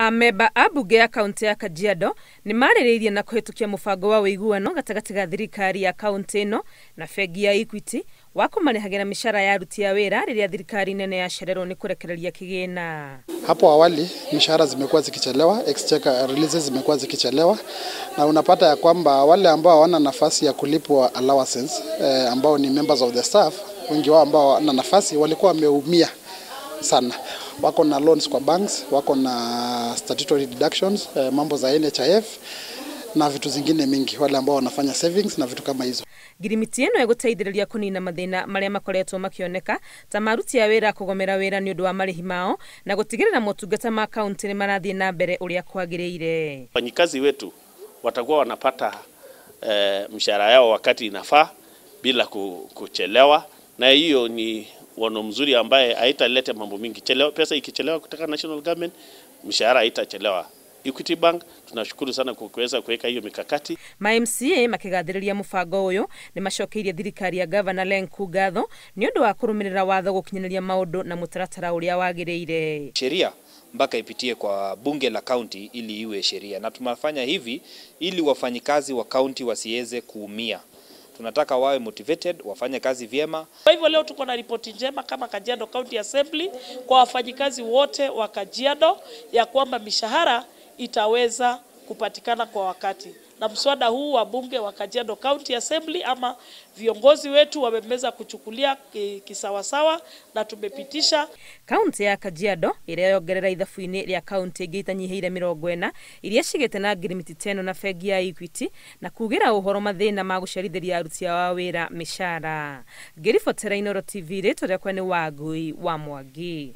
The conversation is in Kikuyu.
Amemba a mbunge ya kaunti ya Kajiado nĩ marĩrĩirie na kũhĩtũkia mũbango wa ũiguano gatagatĩ ga thirikari ya kaunti ĩno na bengi ya Equity wa kũmarĩhagĩra mĩcara ya aruti a wĩra rĩrĩa thirikari nene yacererwo nĩ kũrekereria kĩgĩna. Hapo awali mishahara zimekuwa zikichelewa, exchequer releases zimekuwa zikichelewa, na unapata ya kwamba wale ambao hawana nafasi ya kulipwa allowances, ambao ni members of the staff, wengi wao ambao hawana nafasi walikuwa wameumia sana. Wako na loans kwa banks, wako na statutory deductions, mambo za NHIF na vitu zingine mingi, wale ambao wanafanya savings na vitu kama hizo. Ngirimiti ĩno ĩgũteithĩrĩria kũnina mathĩna marĩa makoretwo makĩoneka ta maruti a wĩra kũgomera wĩra nĩ ũndũ wa marĩhi mao na gũtigĩrĩra motungata ma kaunti nĩ marathiĩ na mbere ũrĩa kwagĩrĩire. Wafanyikazi wetu watakuwa wanapata mshahara yao wakati inafaa bila kuchelewa, na hiyo ni wano mzuri ambaye haitaleta mambo mingi. Chelewa, pesa ikichelewa kutoka national government, mshahara haitachelewa. Equity Bank tunashukuru sana kwa kuweza kuweka hiyo mikakati. Ma MCA makigathĩrĩria mũbango ũyũ nĩ macokeirie thirikari ya Governor Lenku ngatho nĩ ũndũ wa kũrũmĩrĩra watho gũkinyanĩria maũndũ na mũtaratara ũrĩa wagĩrĩire. Sheria mpaka ipitie kwa bunge la county ili iwe sheria, na tunafanya hivi ili wafanyikazi wa county wasiweze kuumia. Tunataka wawe motivated, wafanye kazi vyema. Kwa hivyo leo tuko na ripoti njema kama Kajiado County Assembly kwa wafanyikazi wote wa Kajiado ya kwamba mishahara itaweza kupatikana kwa wakati. Na mswada huu wa bunge wa Kajiado County Assembly ama viongozi wetu wameweza kuchukulia kisawasawa na tumepitisha. Kaunti ya Kajiado ĩreyongerera ithabu-inĩ rĩa kaunti ingĩ itanyihĩire 40 iria cigĩte na ngirimiti teno na bengi ya Equity na kugĩra ũhoro mathĩna ma gũcerithĩria aruti ao a wĩra mĩcara. Ngĩribotera Inooro TV, rĩtwa rĩakwa nĩ Wangui wa Mwangi.